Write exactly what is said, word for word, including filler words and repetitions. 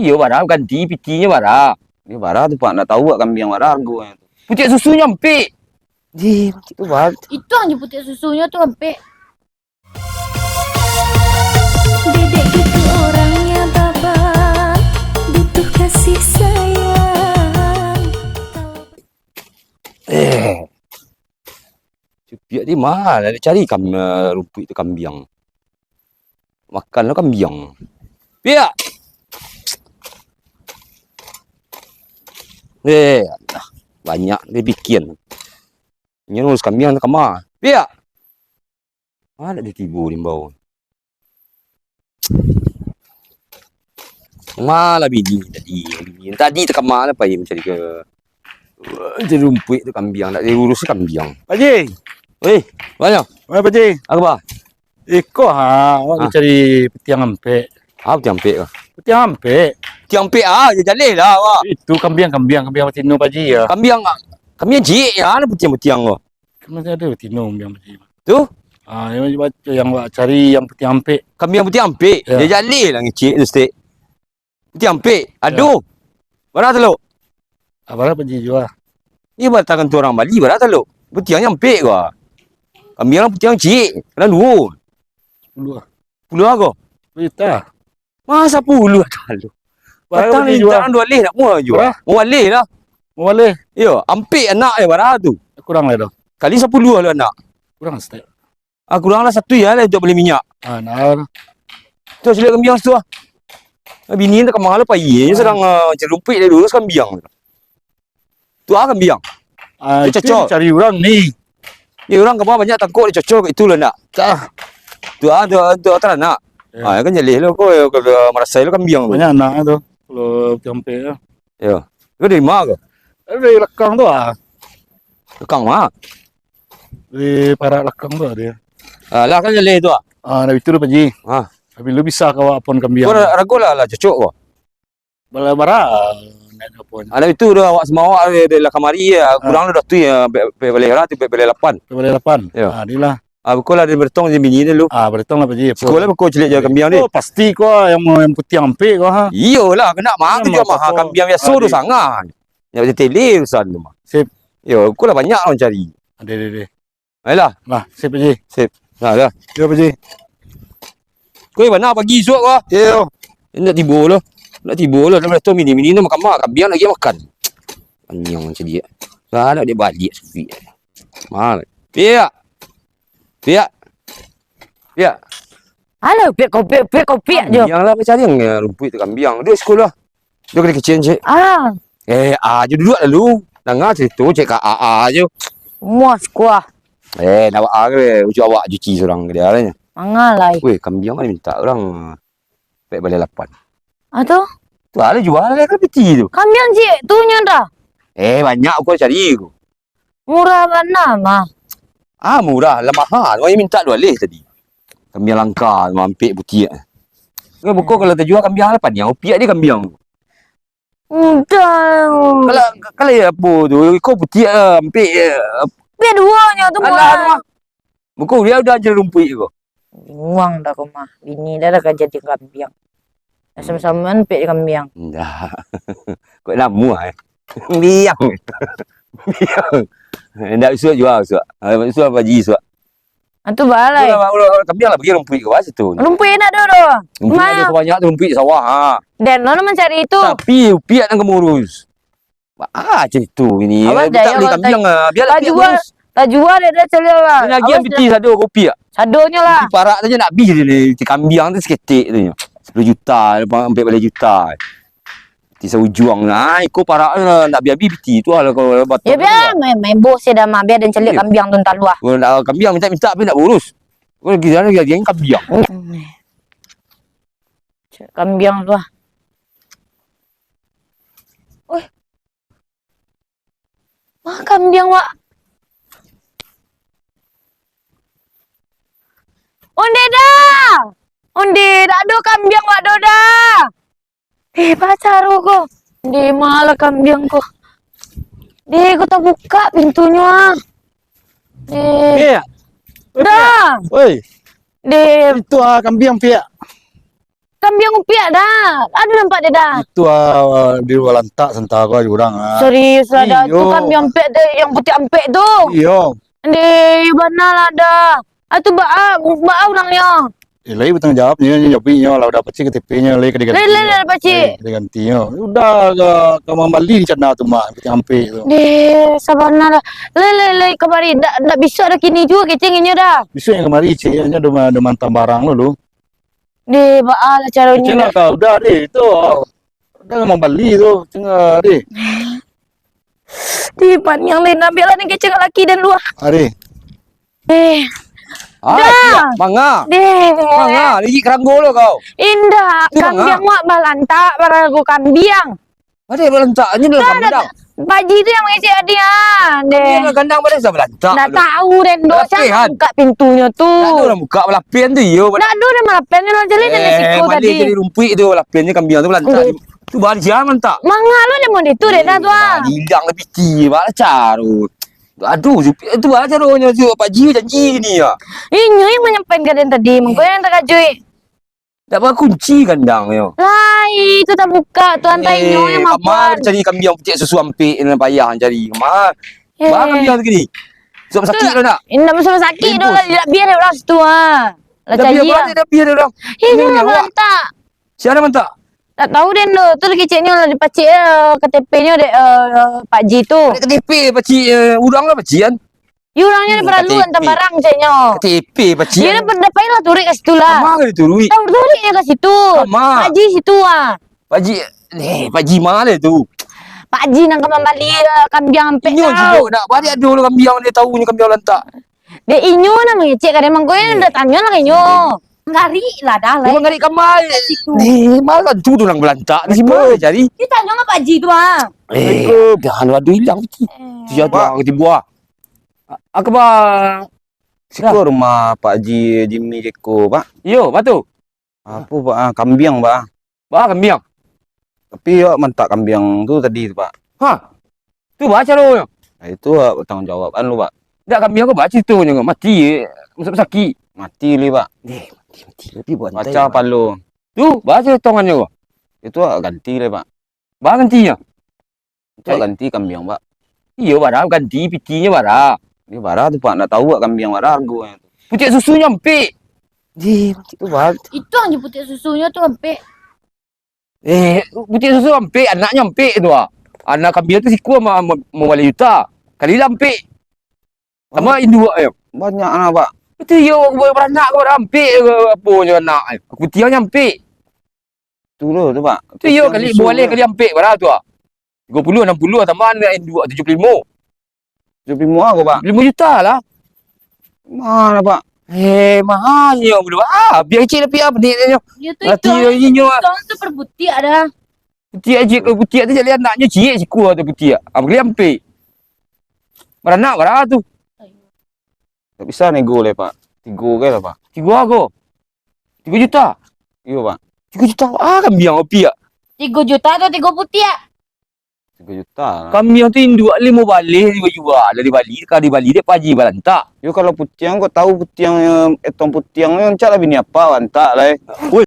Iyo, bara ganti pitinyo bara. Ni bara tu, Pak, ndak tahu wak kambiang bara hargonyo tu. Putiak susunyo ampek. Di, itu bara. Itu aja putiak susunyo tu ampek. Dedek gitu orangnya, Baba, butuh kasih sayang. Eh. Cupiak di ma nak cari kam-, eh, rumpuik tu kambiang. Makan lo kambiang. Piak! Eh, alah, banyak dia bikin. Inyo urus kambiang tu kama. Piak! Ma nak dia tibo di imbau. Malah bini tadi, bini tadi takama lah pai mancari ke, mancari rumpuik tu kambiang, nak diurus kambiang. Pak Ji. Weh, banyak. Mana Pak Ji? Apa? Iko ha, awak Ah. mancari putiang ampek. Ah, putiang ampek kah? Putiang ampek. Putiang ampek ah, ya jaleh lah awak. Itu kambiang, kambiang, kambiang batino Pak Ji ya. Kambiang, kambiang ciek ya, ada putiang-putiang kah? Kan masih ada batino kambiang Pak Ji. Tu? Ah, yang baco yang awak cari yang putiang ampek. Kambiang putiang ampek. Ya. Ya jaleh lah ngecek tu stek. Putiang ampek. Ya. Aduh. Bara tu lo? Ah, bara Pak Ji jua. Ni batang tu urang bali bara tu lo. Putiang ampek ko. Kambiang putiang ciek, kadang duo. Puluah. Puluah ko? Juta. Masa puluah talu. Bara Batang Pak Ji ni jua? Intak duo alih nak mua jua. Bara? Mua alih lah. Mua alih? Iyo, ampek anak eh bara tu. Kurang lah tu. Kali sapuluah lah anak. Kurang stek. Ah, kurang lah satu ya lah untuk beli minyak. Ah, nah. Tu caliak kambiang situ ah. Ah, bini tak kemana lah pai. Inyo Ah. sadang, ah, mancari rumpuik dari dulu kambiang. Tu ah kambiang. Ah, Tu itu cocok. Cari urang ni. Ya, urang kama banyak tangkok dicocok itu lah nak. Cah. Tu ah, tu, tu taranak. Ya. Ah, kan jaleh lo ko, ko, ko marasai lo kambiang tu. Banyak anak tu. Kalau putiang ampek tu. Ya. Ko dari ma ko? Dari lakang tu ah. Lakang ma? Di parak lakang tu dia. Ah, lah kan jaleh tu ah. Ah, nak itu tu Pak Ji. Ah. Tapi lu bisa kawa pon kambiang. Ko ra-, rago lah, lah cocok ko. Bala bara, nak apa ni? Anak itu dah awak sama awak dari, dari lah kamari ya. Ah. Kurang dah tu ya, be-, be-, balai lah tu, be-, balai lapan. Balai lapan. Ya. Ah, dia lah. Ah, buko lah dari bertong je bini dia lu. Ah, bertong lah Pak Ji. Sekolah buko caliak je kambiang dia. Oh, pasti ko yang, yang putiang ampek ko ha. Iyolah, kena mah tu Memang jual mahal apa-apa. Kambiang biasa Ah, tu dia. Sangat. Nak jadi tele urusan tu mah. Sip. Yo, buko lah banyak orang cari. Ada, ada, ada. Ayolah. Lah, sip Pak Ji. Sip. Nah, dah. Yo Pak Ji. Koi, bana pagi isuak ko? Iyo. Nak tibo lo. Nak tibo lo, dah tu mini-mini tu makan mak, kambiang lagi makan. Anyang macam dia. Lah, nak dia balik sepi. Mal. Piak. Piak. Piak. Halo, piak kopiak, piak kopiak je. Kambiang lah, macam mana rumpuik tu kambiang. Duduk sekolah. Duduk di kitchen, cik. Ah. Eh, ah, je duduk lalu. Dengar cerita, cik, kat A A je. Muas kuah. Eh, nak buat ah, ke? Ucap awak cuci seorang ke dia, lah. Mangalai. Weh, kambiang mana minta orang. Pek balai lapan. Ah, tu? Tu ada jual lah kan piti tu. Kambiang cik, tu nyo dah. Eh, banyak aku cari aku. Murah bana mah. Ah, murah lah mahal. Orang minta dua leh tadi. Kambiang langka, mampik putiak. Kan buko kalau terjual kambiang lah paniang, upiak dia kambiang. Udah. Kalau, kalau ya apa tu, kau putiak lah, ampik ya. Upiak dua nyo tu. Alah, murah. Buko dia udah aja rumpuik ko. Bingung dah ko mah. Bini dah lah kerja di kambiang. Sama-sama ampik di kambiang. Dah. Kok lama eh. Biang. Biang. Ndak usuak jua usuak. Ah, usuak apa ji usuak? Ah, tu balai. Udah, udah, udah, kambiang lah pergi rumpuik ke bawah situ. Rumpuik enak tu, tu. Rumpuik ada sebanyak tu, rumpuik sawah, ha. Dan lo nak mencari itu. Tapi upiak nan kamu urus. Ah, cerita ini. Awas dah, tak ya, beli kalau kambiang tak, ah. Biarlah tak jual, urus. Tak jual dia dah cari lah. Ini lagi yang piti sado kopi ah. Sadonyo lah. Piti parak tu je nak habis dia ni. Piti kambiang tu seketik tu. Sepuluh juta, sampai balai juta. Piti saujuang. Ah, iko parak tu lah, nak habis-habis piti tu lah kalau batang. Ya, tu biar lah. Main, main boh saya dah mah. Biar dia cari kambiang tu entah luah. Kalau nak kambiang minta-minta tapi nak urus. Kalau giliran lagi kambiang. Hmm. Kambiang tu lah. Oi. Ma kambiang wak? Onde dah! Onde, dak ado kambiang wak do dah! Eh, bacaro ko. Onde, ma lah kambiang ko? Deh, ko tabuka pintunyo ah. Deh. Piak. Oi, dah. Piak. Oi. Deh. Itu ah kambiang, Piak. Kambiang Upiak dah. Aduh, nampak dia dah. Itu, ah, di luar lantak santa ko aja urang, ah. Serius lah dah. Iyo. Tu kambiang Upiak tu, yang putiak ampek tu. Iyo. Deh, bana lah dah. Ah, tu baa, baa urangnyo? Eh, lai batangguang jawab nyo, nyo jawab nyo lah, udah pacik K T P-nyo, lai ka diganti. Lai, lai, lai pacik. Lai ka diganti nyo. Udah ka, ka mambali rencana tu, Mak, putiak ampek tu. Deh, sabana lah. Lai, lai, lai, kamari. Ndak, ndak bisuak dah kini juo kecek inyo dah. Bisuak yang kamari, cik, inyo dah ma-, dah mantang barang dulu. Deh, baa lah caronyo. Kecek nak kau, udah deh, tu. Udah mambali tu, tengah deh. Deh, paniang lai, ambiak lah ni kecek laki dan luar. Ari. Eh. Ah, dah. Manga. Deh. Manga, lagi keranggo lo kau. Indak, tu manga. Kambiang wak balantak, barago kambiang. Ada balantak, ni dalam kandang. Pak Ji tu yang mangecek tadi, ah. Deh. Dalam kandang pada sa balantak. Ndak tahu, den, do. Lapihan. Siapa buka pintunyo tu? Ndak ada urang buka, lapihan tu, iyo. Ndak ada urang lapihan, den, jadi den siko tadi. Jadi rumpuik tu, lapihan ni kambiang tu balantak. Tu baa jangan balantak. Manga lo den mode tu, den, dah tu, ah. Hilang lah piti, baa caro. Aduh, tu baa caronyo tu, Pak Ji janji ni, ya. Inyo yang manyampaian ka den tadi, mangko yang takajuik. Dak bakunci kandangnyo. Lai, itu tabuka, tu antai inyo yang mampuan. Kamari cari kambiang putiak susu ampek, nan payah cari. Kamari. Eh. Baa kambiang tu kini? Suap sakik tu ndak? Indak suap sakik doh, lah, dak biar dek urang situ, ah. Lah cari, ah. Dak biar dek urang. Eh, jangan mantak. Sia nan mantak? Dak tahu den doh. Tu keceknyo lah dipacik, eh, K T P-nyo dek, eh, Pak Ji tu. Dek K T P pacik, eh, urang lah pacik kan? Yo, urangnyo paralu antam barang, ceknyo. K T P, pacik. Yo, dah, dah pailah turuik ka situ lah. Kama ka dituruik? Tahu turuiknyo ka situ. Kama? Pak Ji situ, ah. Pak Ji, eh, Pak Ji ma lah tu? Pak Ji nan ka mambali, eh, kambiang ampek tu. Inyo juo nak baliak ado lah kambiang, den tahu nyo kambiang lantak. Dek inyo nan mangecek ka den, mangko den dah tanyo lah ka inyo. Manggarik lah dah, lai. Manggarik kama? Situ. Eh, malah tu, tu nan balantak. Di siko cari? Di tanyo ka Pak Ji tu, ah. Eh, dah, ado hilang tu. Eh. Sia tu, ah, tibo, ah. A-, a kaba? Siko rumah Pak Ji Jimmy Jeko, Pak? Iyo, baa tu? Apo, Pak, ah, kambiang, Pak, ah. Baa kambiang? Tapi awak mantak kambiang tu tadi tu, Pak. Ha? Tu baa caronyo? Ah, itu awak batangguang jawab an lu, Pak. Dak, kambiang ko baa caritonyo, mati, eh, masuak sakik. Mati lai, Pak. Eh, mati, mati. Tapi buat pacah palo. Tu baa caritongannyo ko? Itu awak ganti lai, Pak. Baa gantinyo? Cak ganti kambiang, Pak. Iyo, bara ganti, pitinyo bara. Iyo, bara tu, Pak. Ndak tahu, Pak, kambiang bara hargonyo tu. Putiak susunyo ampek. Di, itu, Pak. Itu nan putiak susunyo tu ampek. Eh, putiak susu ampek, anaknyo ampek tu, ah. Anak kambiang tu siko ma-, ma-, mambali juta. Kali lah ampek. Tambah induak, eh. Banyak anak, Pak. Itu iyo, baranak ko, barampek ko, apo nyo anak, eh. Kutiangnyo ampek. Tu lo tu, Pak. Tu iyo, kali, baleh kali ampek, bara tu, ah. Tigo puluah, anam puluah, tambah anak induak, tujuah puluah limo. Tujuah puluah limo ko, Pak? Limo juta lah. Maha, Pak. Eh, mahanyo, ah, biar cik tapi ah, pediknyo. Yo tu, itu, ah, itu, ah. Putiak aja, kalau putiak tu, jadi anaknyo ciek siko tu putiak. Ah, bali ampek. Baranak bara tu. Tak bisa nego lai, Pak. Tigo ko lah, Pak. Tigo apo? Tigo juta? Iyo, Pak. Tigo juta, ah, kambiang apo, Piak? Tigo juta atau tigo putiak? Tigo juta lah. Kambiang tu induak limo baleh dibali, dibali, ka dibali dek Pak Haji Balantak. Yo, kalau putiak, kok tahu putiak, eh, etong putiak, rancak lah bini apak, Balantak lah, eh. Woi.